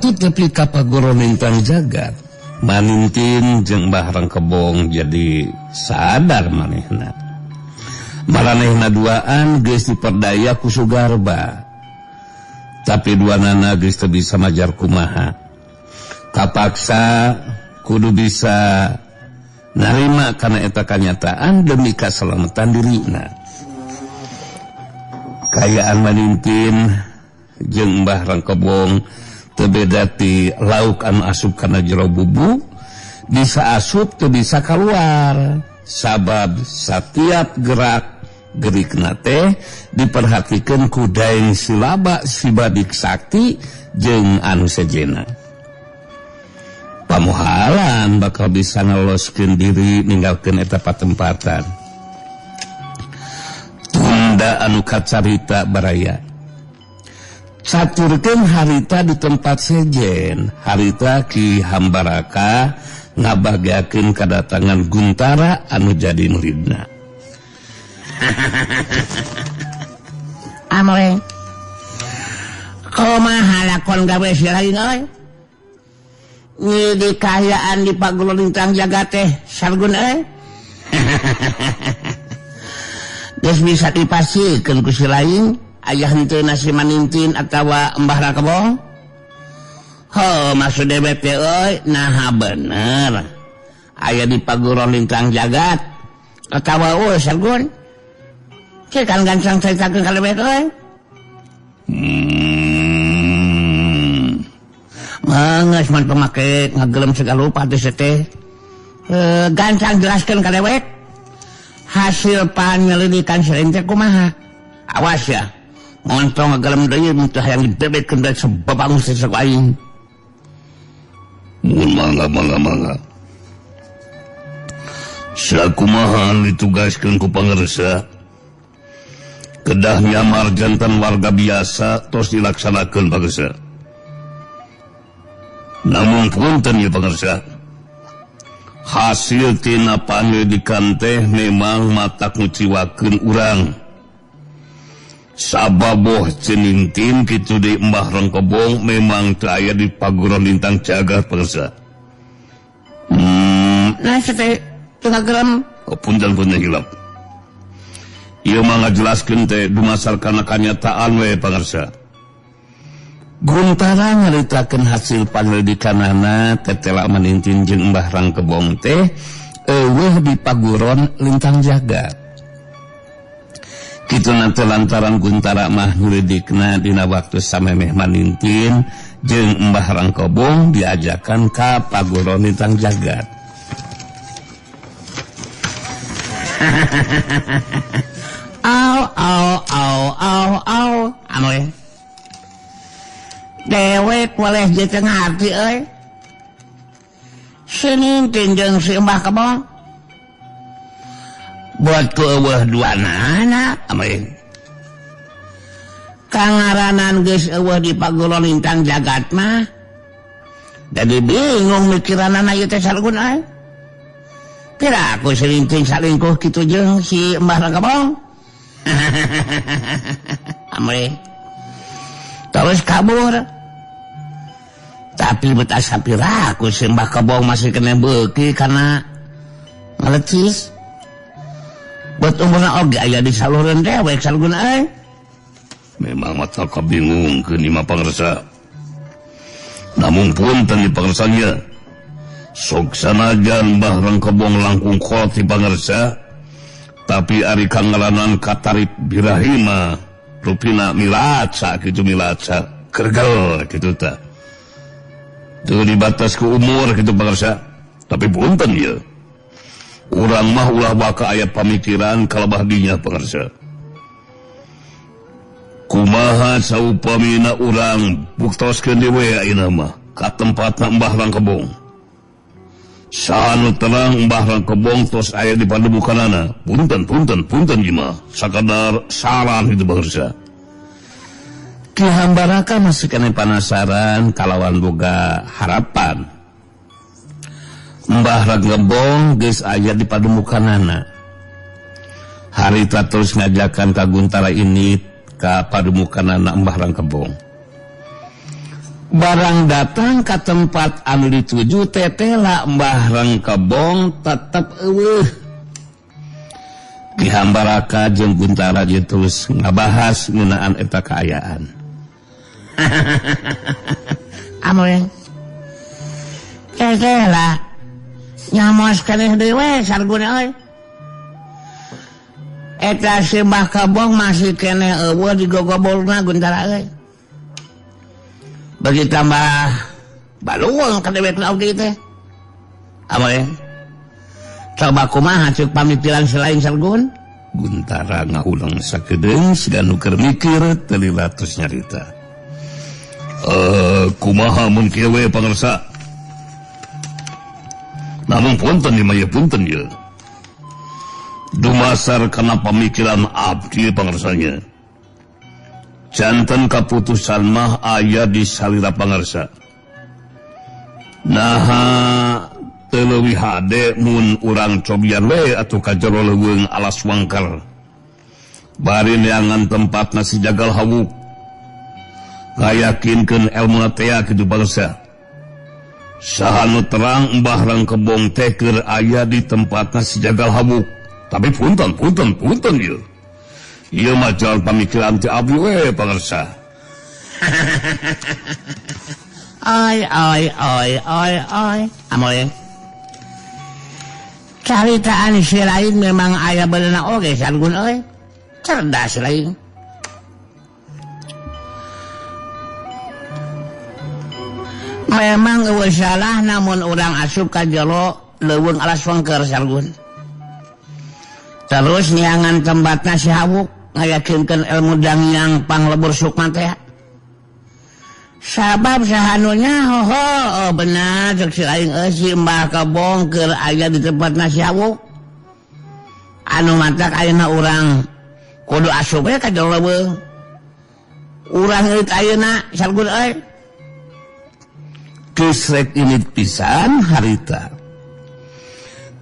Waktu tepi ka Paguron Lintang Jagat, Manintin jeung Mbah Rangkebong jadi sadar manehna. Maranehna duaan geus diperdaya ku Sugarba. Tapi duanana geus teu bisa majar kumaha. Kapaksa kudu bisa narima kana eta kanyataan demi kaselamatan dirina. Kayaan Manintin jeung Mbah Rangkebong teu beda ti lauk anu asup kana jero bubu, bisa asup teu bisa kaluar. Sabab satiap gerak gerikna teh diperhatikeun ku Daeng Silaba si Badik Sakti jeung anu sejenna. Pamuhalan bakal bisa ngeloskeun diri ninggalkeun eta patempatan. Tunda anu kacarita baraya. Caturkeun harita di tempat sejen, harita Ki Hambaraka ngabagiakeun kadatangan Guntara anu jadi muridna. Amre. Kumaha lakon gawe sia lagi euy? Nyidi kahayaan di Paguron Lintang Jagat teh sargun euy. Geus bisa dipasikeun ku si lain ayah henteu nasi Manintin atawa Mbah Rangkebong. Ho maksud dewek teh euy, naha bener aya di Paguron Lintang Jagat atawa euy sargun. Cek kan gancang caritakeun ka dewek euy. Manges man pemake ngagelem segala rupa teh teh. Gancang jelaskeun ka dewek. Hasil panyelidikan sering teh kumaha? Awas ya. Montong ngagelem deui mun teu hayang dibebetkeun deui sebabangus teh ku aing. Mun mangga mangga mangga. Sakumaha ditugaskeun ku pangersa? Kedah nyamar jantan warga biasa tos dilaksanakeun pangersa. Namun punten ya pangersa, hasil tina panyelidikan teh memang matak nguciwakeun urang. Sababoh Cenintin kitu di Mbah Rangkebong memang teu aya di Paguron Lintang Jagat pangersa. Nah teh teu ngagelem. Oh, punten punten hilap. Ieu mah ngajelaskeun teh dumasar kana kanyataan we pangersa. Guntara nyaritakeun hasil panyelidikanana tetela Manintin jeung Mbah Rangkebong teh eueuh di Paguron Lintang Jagat. Kitu nanti lantaran Guntara mah nyelidikna dina waktu samemeh Manintin jeung Mbah Rangkebong diajakan ka Paguron Lintang Jagat. Au au au au au anu dewek boleh jeung ngarti euy. Senintin jeung si Mbah Kebong buat ku eueuh duanana ameh. Kangaranan geus eueuh di Paguron Lintang Jagat mah. Jadi bingung mikiranana ieu teh sargun euy. Kira aku senintin salingkuh kitu jeung si Mbah Rangkebong. Ameh. Terus kabur. Tapi betas sapira aku si Mbah Kebong masih kena beuki karena ngelecis. Buat umurna oge aya di saluran dewek salurun euy. Memang mata kabingung keun imah pangersa. Namun punten di pangersanya. Sok sanajan Mbah Rangkebong langkung kolot di pangersa, tapi ari kangaranan katarip birahima rupina milaca kitu milaca kergel kitu ta. Teu dibatas ku umur kitu pangersa. Tapi punten ieu. Urang mah ulah baka aya pamikiran kalebah dinya pangersa. Kumaha saupamina urang buktoskeun deui ayeuna mah ka tempatna Mbah Rangkebong. Sanu terang Mbah Rangkebong tos aya di padebukanana. Punten punten punten ieu mah sakadar saran kitu pangersa. Ki Hambaraka masih kena penasaran kalawan boga harapan. Mbah Rangkebong geus aya di pademukanana. Harita terus ngajakan ka Guntara ini ka pademukanana Mbah Rangkebong. Barang datang ke tempat anu dituju tetela Mbah Rangkebong tetep eueuh. Ki Hambaraka jeung Guntara jeung terus ngabahas ngeunaan eta kaayaan. Amoy. Tetela nyamos keneh deui we sarguna euy. Eta si Mbah Kebong masih keneh eueuh digogobolna Guntara euy. Bagi tambah baluang ka dewekna oge teh. Amoy. Coba kumaha ceuk pamikiran selain sargun? Guntara ngahuleng sakedeung siga nu keur mikir teu lila terus nyarita. Kumaha mun kieu we pangersa? Namun punten ieu mah punten ieu. Dumasar kana pamikiran abdi pangersanya. Janten kaputusan mah aya di salira pangersa. Naha teu leuwih hade mun urang cobian we atuh ka jero leuweung alas wangker. Bari neangan tempatna si Jagal Hawuk. Ngayakinkeun elmuna tea kitu pangersa. Saha nu terang Mbah Rangkebong teh keur aya di tempatna si Jagal Hawuk. Tapi punten punten punten ieu. Ieu mah jalan pamikiran ti abdi we pangersa. Oi oi oi oi oi. Amoy. Caritaan si lain memang aya benerna oge sargun euy. Cerdas lain. Memang eueuh salah namun urang asup ka jero leuweung alas wangker sargun. Terus nyangan tempatna si Hawuk ngayakinkeun ilmu dangyang panglebur sukma teh. Sabab sahanunya hoho oh benar cek si aing euy si Mbah Kebong keur aya di tempatna si Hawuk. Anu matak ayeuna urang kudu asup we ka jero leuweung. Urang euy ayeuna sargun euy. Geus rek ini pisan harita.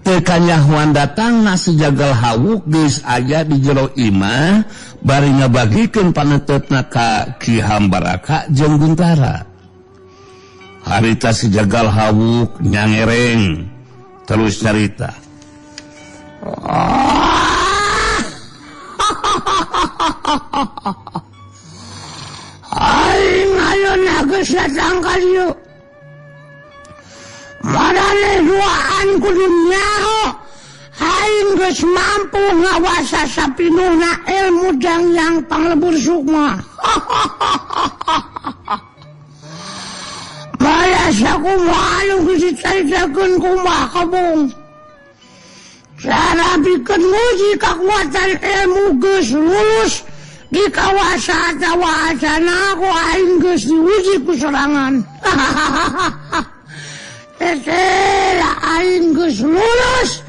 Teu kanyahoan datang nasi Jagal Hawuk geus aya di jero imah bari ngabagikeun paneuteup ka Ki Hambaraka jeung Guntara. Harita si Jagal Hawuk nyangereng terus nyarita. Aing ayeuna geus datang ka dieu. Marane duaan kudu nyaho. Aing geus mampu ngawasa sapinuhna ilmu dangyang panglebur sukma. Balas aku malu geus dicaritakeun ku Mbah Kebong. Cara bikeun nguji kakuatan ilmu geus lulus di kawasa atawa acana ku aing geus diuji ku sorangan. Teteh aing geus lulus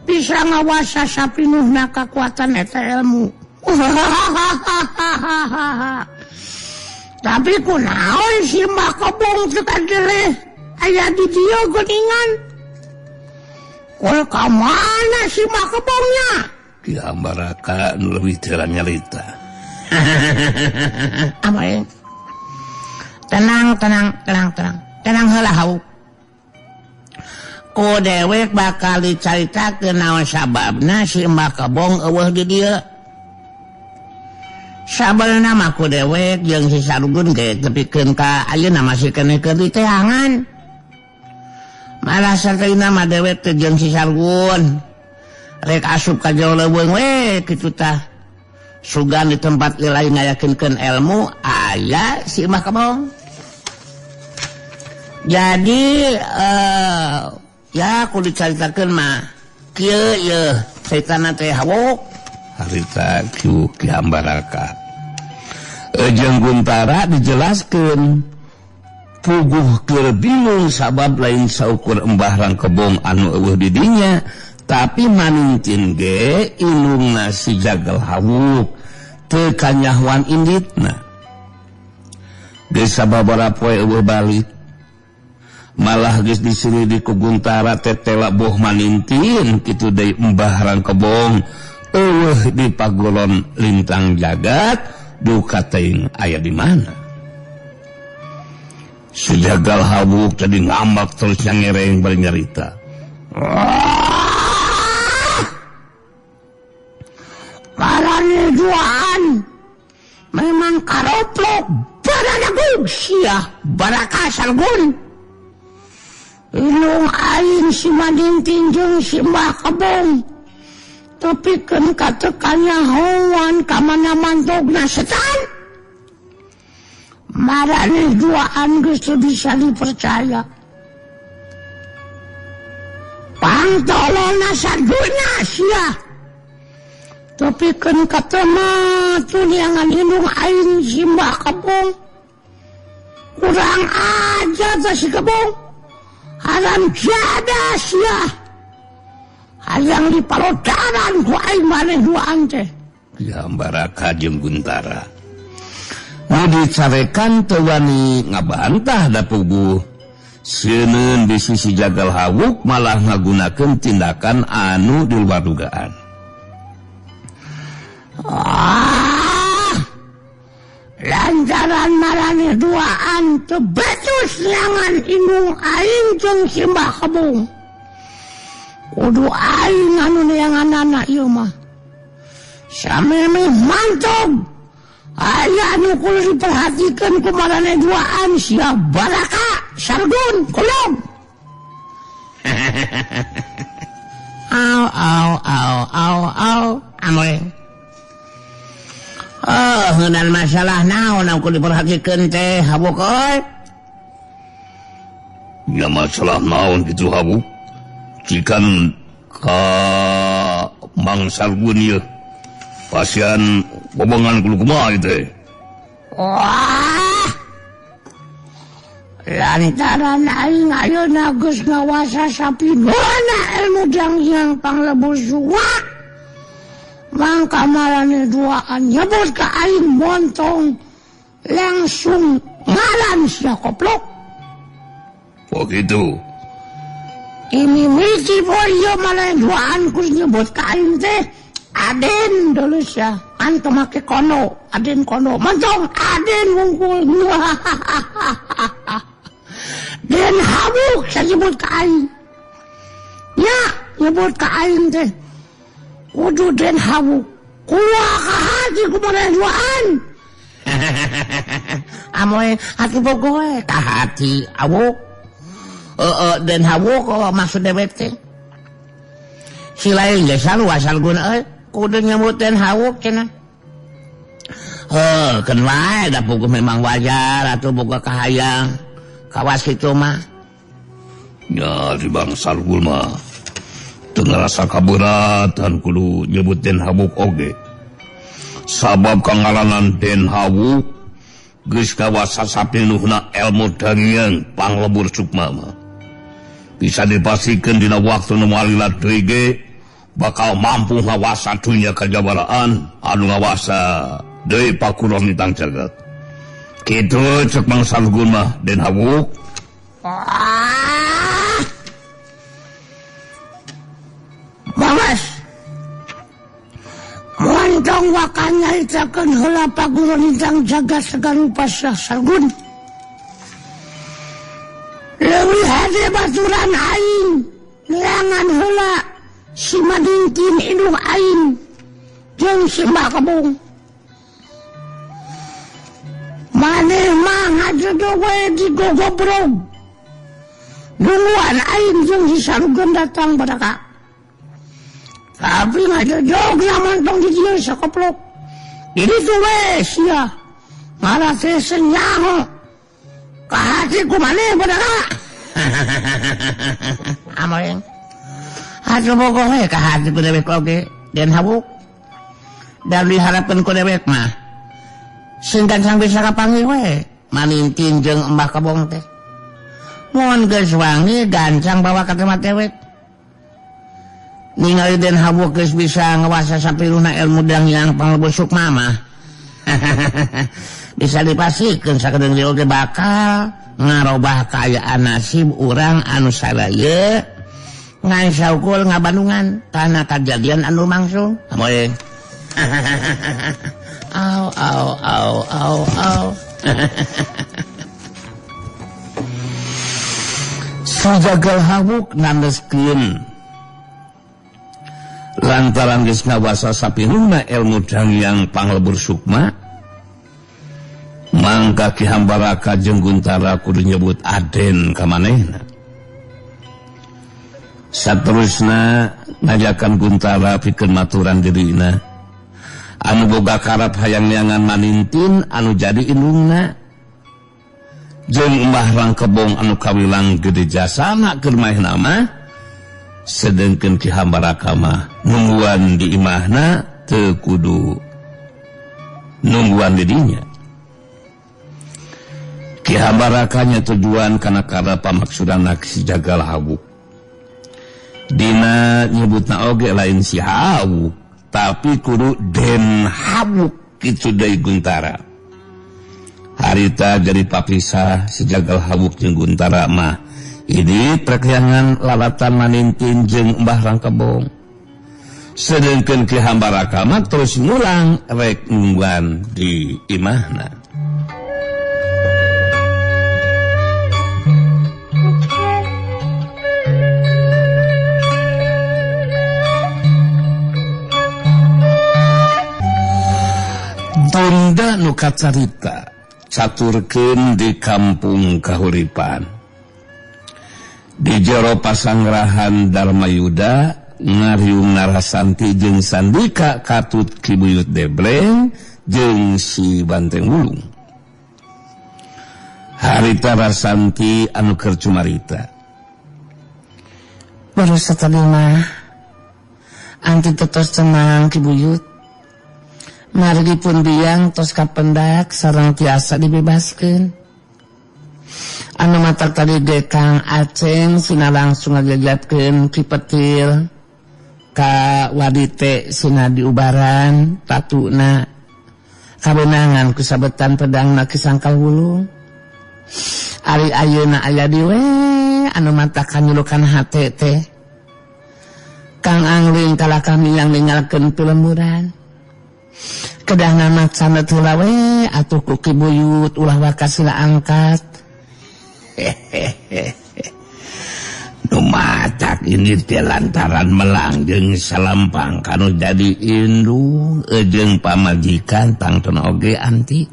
bisa ngawasa sapinuhna kakuatan eta ilmu. Tapi kunaon si Mbah Kebong teu kadeleh aya di dieu geuningan. Kul ka mana si Mbah Kebongnya? Ki Hambaraka nu leuwih teu nyarita. Amoy. Tenang tenang tenang tenang. Tenang heula Hawuk. Ku dewek bakal dicaritakeun naon sababna si Mbah Kebong eueuh di dieu. Sabenerna mah ku dewek jeung si Sargun ge tepikeun ka ayeuna masih keneh keur diteangan. Malah sartena mah dewek teh jeung si Sargun rek asup ka jero leuweung we kitu tah. Sugan di tempat lain ngayakinkeun ilmu aya si Mbah Kebong. Jadi ya aku dicaritakeun mah kieu yeuh caritana teh Hawuk. Harita ku Ki Hambaraka. Jeung Guntara dijelaskeun puguh keur bingung sabab lain saukur Mbah Rangkebong anu eueuh di dinya tapi manintin ge indungna si Jagal Hawuk teu kanyahoan inditna. Geus sababaraha poe eueuh balik. Malah geus disini ku Guntara tetela boh manintin kitu deui Mbah Rangkebong eueuh di pagolon lintang jagat duka teuing aya di mana. Si Jagal Hawuk tadi ngambak terus ngereng bari nyarita. Marane duaan memang karoplok baranagung sia baraka Sargun. Ilung aing si Manintin jeung si Mbah Kebong. Tapi keun katekannya hawan ka mana mantogna setan. Marane duaan geus teu bisa dipercaya. Pangtolona sadunya sia. Tapi keun katema tuniangan indung aing si Mbah Kebong. Kurang aja teh si Kebong. Haram jadah sia. Hayang dipalodaran ku aing maneh duaan teh. Ya Baraka jeung Guntara. Nu dicarekan teu wani ngabantah da puguh. Seuneun di sisi Jagal Hawuk malah ngagunakeun tindakan anu di luar dugaan. Ah, lantaran marane duaan teu becus neangan indung aing jeung si Mbah Kebong. Kudu aing anu neanganana ieu mah. Sameme mantog. Aya anu kudu diperhatikeun ku marane duaan sia Baraka Sargun kolong. Au au au au au amoy. Oh, ngeunaan masalah naon anu kudu diperhatikeun teh Hawuk euy? Ya masalah naon kitu Hawuk? Cikan ka Mang Sargun ieu. Pasian bobongan kudu kumaha ieu teh? Wah. Lantaran aing ayeuna geus ngawasa sapinona ilmu danghyang panglebur sukma. Mangka marane duaan nyebut ka aing montong langsung ngalan sia koplok. Oh gitu. Ini miti boyo marane duaan kudu nyebut ka aing teh Aden dulu sia kan teu make kono, Aden kono montong Aden wungkul. Den Hawuk nyebut ka aing. Nya nyebut ka aing teh kudu Den Hawuk. Kuah ka hati ku marane duaan. Amoy hati bogoh we ka hati Hawuk. Heeh Den Hawuk oh, maksud dewek teh. Si lain geus sarua Sargun euy kudu nyebut Den Hawuk cenah. Heuh keun wae da puguh memang wajar atuh boga kahayang kawas kitu mah. Ya di Bang Sargun mah teu ngarasa kaberatan kudu nyebut Den Hawuk oge. Sabab kangalanan Den Hawuk geus kawasa sapinuhna ilmu dangiang panglebur sukma mah. Bisa dipastikan dina waktu nu malila deui ge bakal mampu ngawasa dunya kajabaraan anu ngawasa deui pakuron ditang jagat. Kitu cek Mang Sargun mah Den Hawuk. Ah! Bawas. Montong wakan nyaritakeun heula paguron intang jagat sagarupa Sargun. Leuwih hade baturan aing neangan heula si Madingkin indung aing jeung si Mbah Kebong. Maneh mah ngajedog we digogobrog. Nungguan aing jeung si Sargun datang baraka. Tapi ngajedog lamun tong di dieu sakoplok. Di ditu we sia. Malah teh senyaho. Ka hati ku maneh baraka. Amoy. Atuh bogoh we ka hati ku dewek oge Den Hawuk. Da diharapkeun ku dewek mah. Sing gancang bisa kapanggih we Manintin jeung Mbah Kebong teh. Mun geus wangi gancang bawa ka tempat dewek. Ningali Den Hawuk geus bisa ngawasa sapiruna ilmu danghyang panglebur sukma mah. Bisa dipastikeun sakedeung deui oge bakal ngarobah kaayaan nasib urang anu saraya ngan saukur ngabandungan kana kajadian anu langsung. Amoy. Au au au au au. Si Jagal Hawuk nandeskeun lantaran geus ngawasa sapinuhna ilmu Danghyang Panglebur Sukma, mangka Ki Hambaraka jeung Guntara kudu nyebut Aden ka manehna. Saterusna ngajakan Guntara pikeun maturan dirina anu boga karep hayang neangan manintin anu jadi indungna jeung Mbah Rangkebong anu kawilang gede jasana keur maehna mah, sedengkeun Ki Hambaraka mah nungguan di imahna teu kudu nungguan di dinya. Ki Hambaraka nya tujuan kana karep pamaksudanna si Jagal Hawuk. Dina nyebutna oge lain si Hawuk, tapi kudu Den Hawuk kitu deui Guntara. Harita jadi papisah si Jagal Hawuk jeung Guntara mah ini perkyangan lalatan manintin jeung Mbah Rangkebong. Sedengkeun Ki Hambaraka mah terus ngulang rek nungguan di imahna. Tunda nu kacarita caturkeun di kampung Kahuripan. Di jero pasangrahan Darmayuda ngariung Narasanti jeung Sandika katut Ki Buyut Debleng jeung si Banteng Wulung. Harita Rasanti anu keur cumarita. Baru satadi mah anti tetos tenang Ki Buyut. Margi pun biang tos kapendak sareng tiasa dibebaskeun. Anu matak tadi ge Kang Aceng sina langsung ngajajatkeun Ki Petir ka wadite sina diubaran tatuna kabenangan ku sabetan pedangna Ki Sangkal Wulung. Ari ayeuna aya di we anu matak kanyulukan hate teh. Kang Angling kalah kami yang ninggalkeun pilemburan. Kedahna macana heula we atuh ku Ki Buyut ulah waka sila angkat. Hehehe. Nu matak ini teh lantaran melang jeung salampang kanu jadi indung jeung pamajikan tangtona oge anti.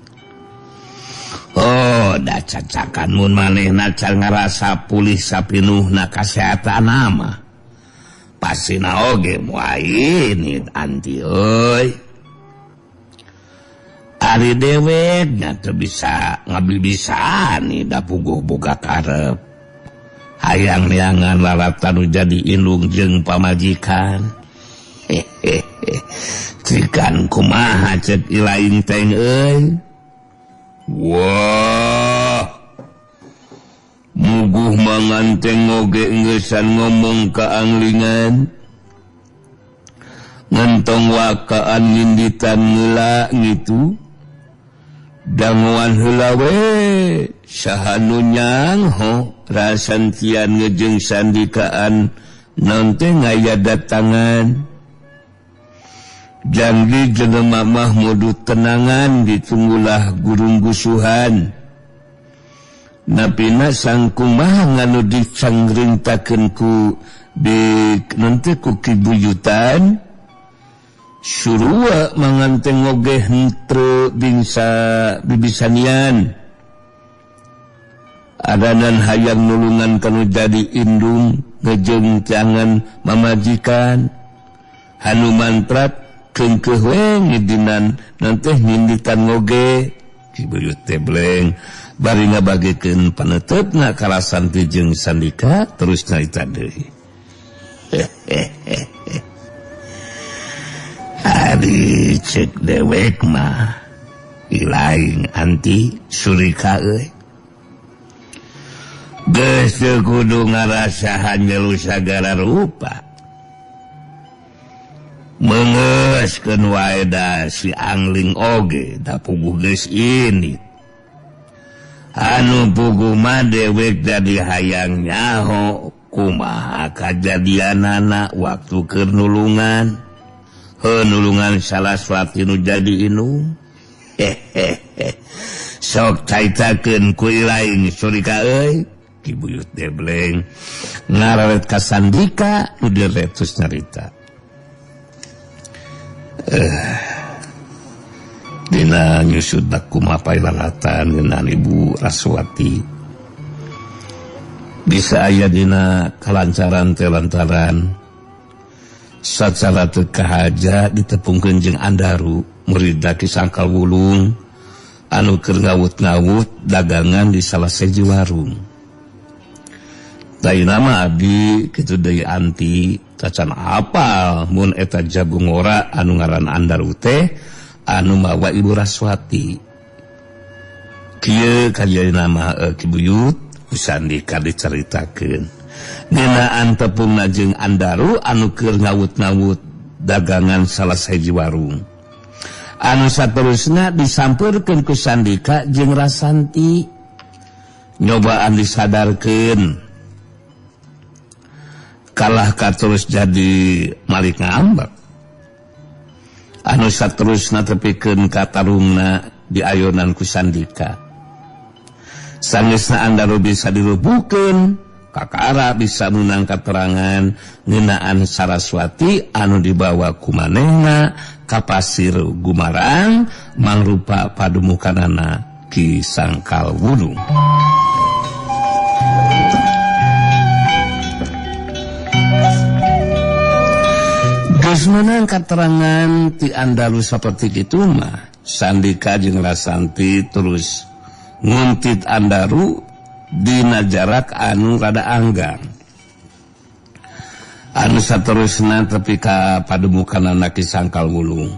Oh, da cacakan mun manehna can ngarasa pulih sapinuhna kasehatan mah. Pasina oge moal ini anti euy. Ari dewek nya teu bisa ngabibisaan nih da puguh boga karep. Hayang neangan lalatan nu jadi indung jeung pamajikan. Hehehe. Cikan kumaha cek ilaing teng euy. Wah. Muguh manganteng oge ngeusan ngomong ka anglingan. Ngentong wakaan nginditan ngeula ngitu. Danguan heula we saha nu nyangho rasantian ngejeng sandikaan naon teh ngaya datangan. Janji jelema mah mudu tenangan ditunggulah gurung gusuhan. Napina sangkumaha nganu dicangrintakeun ku di nanti ku Ki Buyutan. Surua manganteng oge henteu bingsa bibisanian. Adanan hayang nulungan kanu jadi indung ngejeng tangan mamajikan. Hanu mantrat keungkeuh we ngidinan nanteh ninditan ngoge. Ki Buyut Debleng bari ngabagikeun paneuteup ka Rasanti jeung Sandika terus nyarita deui. Hehehe. Ari cek dewek mah ilaing anti surika euy. Geus teu kudu ngarasahan nyelu sagala rupa. Mengeuskeun wae da si Angling oge da puguh geus ini. Anu puguh mah dewek jadi hayang nyaho kumaha kajadianana waktu keur nulungan. Nulungan salah suatu nu jadi indung. Hehehe. Sok caitakeun ku ilaing surika euy. Ki Buyut Debleng ngararet ka Sandika nu diretus nyarita. Dina nyusut kumaha pailalatan ngeunaan Ibu Raswati. Bisa aya dina kalancaran teh lantaran sacara teu kahaja ditepungkeun jeung Andaru murid Ki Sangkal Wulung anu keur ngawut-ngawut dagangan di salah seji warung. Tayuna mah abdi kitu deui anti tacan apal mun eta jago ngora anu ngaran Andaru teh anu mawa Ibu Raswati. Kieu kajadian mah Ki Buyut ku Sandika dicaritakeun. Ngeunaan tepungna jeung Andaru anu keur ngawut-ngawut dagangan salah sahiji warung. Anu saterusna disampeurkeun ku Sandika jeung Rasanti. Nyobaan disadarkeun. Kalah ka terus jadi malik ngambek. Anu saterusna tepikeun ka tarungna diayonan ku Sandika. Sangesna Andaru bisa dirubukeun, kakara bisa menang keterangan ngeunaan Saraswati anu dibawa ku manehna ka Pasir Gumarang mangrupa padumukanana Ki Sangkal Wulung. Geus meunang katerangan ti Andaru saperti kitu mah, Sandika jeung Rasanti terus nguntit Andaru dina jarak anu rada anggang. Anu saterusna tepi ka padumukanana Ki Sangkal Wulung.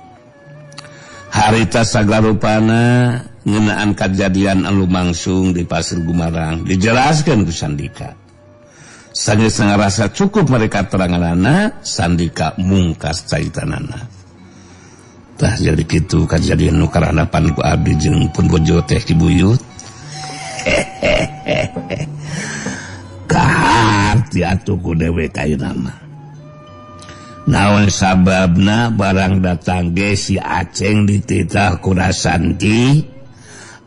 Harita sagarupana ngeunaan kajadian anu langsung di Pasir Gumarang dijelaskeun ku Sandika. Sanggeus ngarasa cukup mereka teranganana, Sandika mungkas caitanana. Tah jadi kitu kajadian nu karanapan ku abdi jeung pun bojo teh Ki Buyut. Kaharti atuh ku dewek ayeuna mah. Naon sababna barang datang ge si Aceng dititah ku Rasanti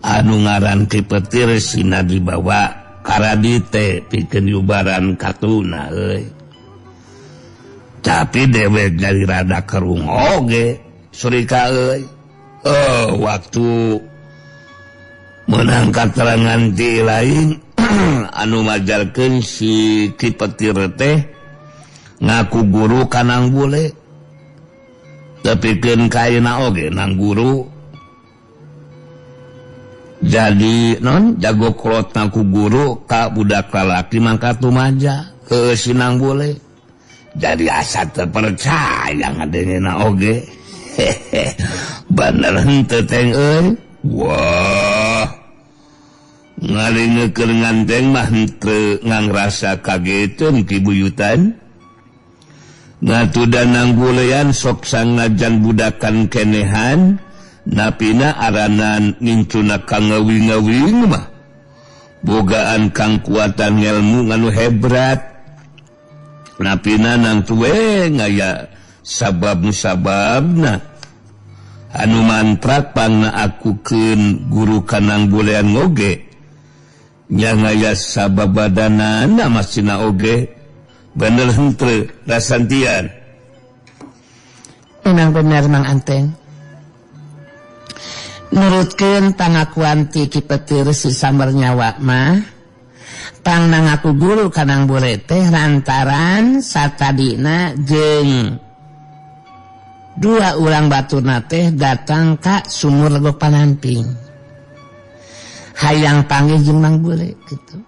anu ngaran Ki Petir sina dibawa karadite pikeun yubaran katuna euy. Tapi dewek jadi rada kerung oge surika euy. Oh, waktu menang katerangan ti lain anu majalkeun si Ki Petir teh ngaku guru kanang bule. Tepikeun ka ayeuna oge nang guru. Jadi non jago kolot ngaku guru ka budak lalaki mangkat tumaja heueuh si nang bule. Jadi asa teu percaya ngadengena oge. Bener henteu teh euy. Wah, ngalingekeun nganteng mah henteu ngangrasa kageteun Ki Buyutan. Ngatudan nang bulean sok sangajan budakan kenehan, napina aranan ngincuna kang ngawing-ngawing mah. Bogaan kang kuatan ngelmu nganu hebrat. Napina nang tuwe ngaya sabab-sababna. Anu mantrak pangna akukeun guru kanang bulean oge nya ngaya sababadanana masina oge bener henteu Rasantian. Memang bener Mang Anteng. Nurutkeun pangakuan ti Ki Petir si Samber Nyawa mah pangna ngaku guru kanang bule teh lantaran satadina jeung dua urang baturna teh datang ka sumur Legok Panamping. Hayang panggih jeung Mang Bule gitu.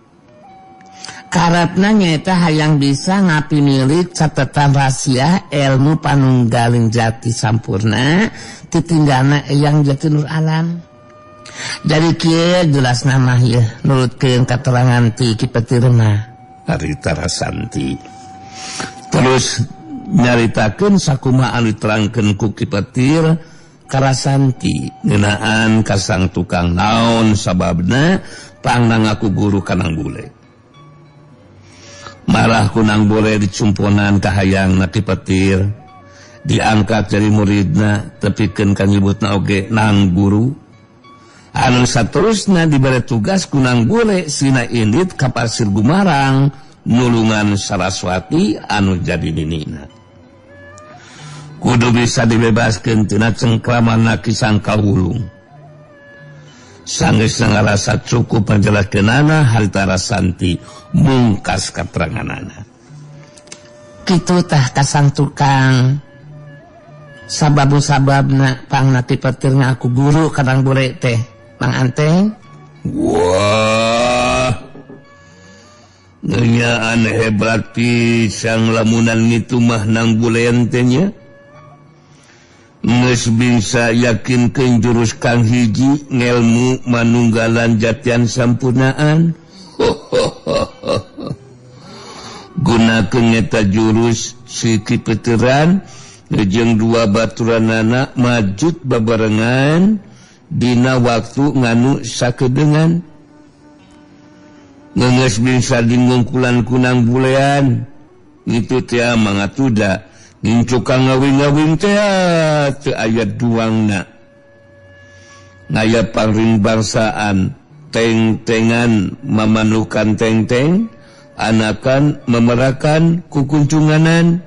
Karepna nyaeta hayang bisa ngapimilik catetan rahasia ilmu panunggaling jati sampurna titinggalna Eyang Jati Nur Alam. Jadi kieu jelasna mah ieu nurutkeun katerangan ti Ki Petir mah. Harita Rasanti. Terus nyaritakeun sakumaha anu diterangkeun ku Ki Petir ka Rasanti ngeunaan kasang tukang naon sababna pangna ngaku guru kanang bule. Marah kunang bule dicumponan kahayangna Ki Petir diangkat jadi muridna tepikeun ka nyebutna oge nang guru. Anu saterusna dibere tugas kunang bule sina indit ka Pasir Gumarang nulungan Saraswati anu jadi ninina. Kudu bisa dibebaskeun tina cengkraman Ki Sangka Wulung. Sanggeus ngarasa cukup panjelaskeunana harita Rasanti mungkas kateranganana. Kitu tah kasang tukang. Sababu-sababna pangna ti petirna aku guru kadang bule teh Mang Anteng. Wah, ngenyaan hebat pisang lamunan itu mah nang bulean teh nya. Geus bisa yakinkeun jurus kang hiji ngelmu manunggalan jatian sampurnaan. Gunakeun eta jurus si Ki Peteran jeung dua baturanana majud babarengan dina waktu nganu sakedengan. Geus bisa dingungkulan kunang bulean itu teh mangatuda ngincukan ngawing-ngawing teh teu aya duangna. Ngaya pangring bangsaan teng-tengan mamanukan teng-teng anakan memerakan kukuncunganan.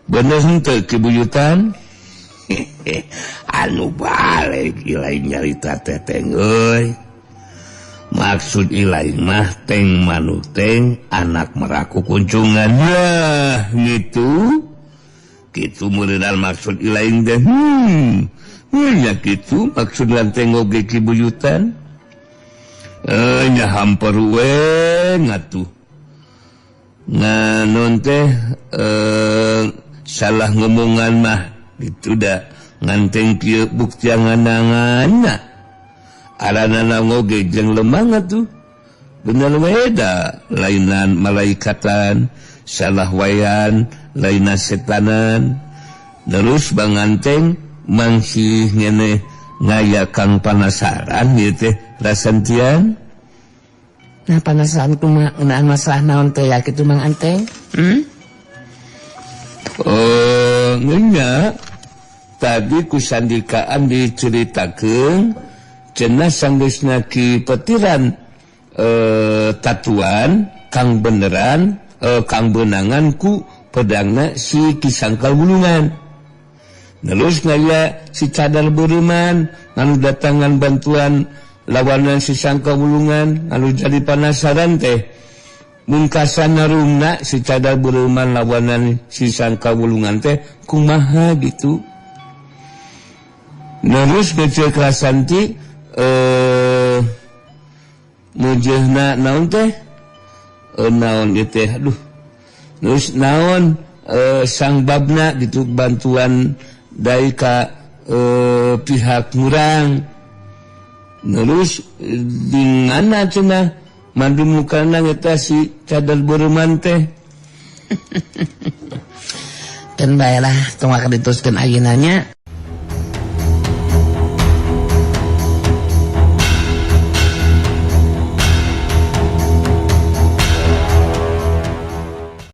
Bener henteu kibuyutan? Anu balik ilai nyarita teteng euy. Maksud ilai mah teng manuteng anak meraku kuncungan. Lah gitu. Kitu meureunal maksud ilaing teh. Nya kitu maksud lanteng oge kibuyutan. Nya hamper we ngatuh. Nganon teh salah ngomongan mah gitu dah nganteng kieu buktiangan-anganna. Aranana oge jeung lemah atuh. Bener we da lainan malaikatan, salah wayan, lainan setanan. Terus banganteng mangsih ngene ngaya kang panasaran ieu teh rasantian. Nah panasaran kumaha ngeunaan masalah naon teh ya kitu Mang Anteng? Oh, ngenya tadi kusandikaan diceritakeun cenah sanggeusna Ki Petiran tatuan kang beneran kang benangan ku pedangna si Ki Sangkal Wulungan. Terus ngaya si Cadar Beureman nganu datangan bantuan lawanan si Sangkal Wulungan anu jadi panasaran teh. Mungkasan narungna si Cadar Beureman lawanan si Sangkal Wulungan teh kumaha gitu. Terus kecil Krasanti mujehna naon teh naon ieu teh aduh. Terus naon sang babna gitu bantuan dari ka pihak murang. Terus di mana cenah mandu mukana eta si Cadar Beureman teh. Keun bae lah tong akan diteruskeun ayeuna nya.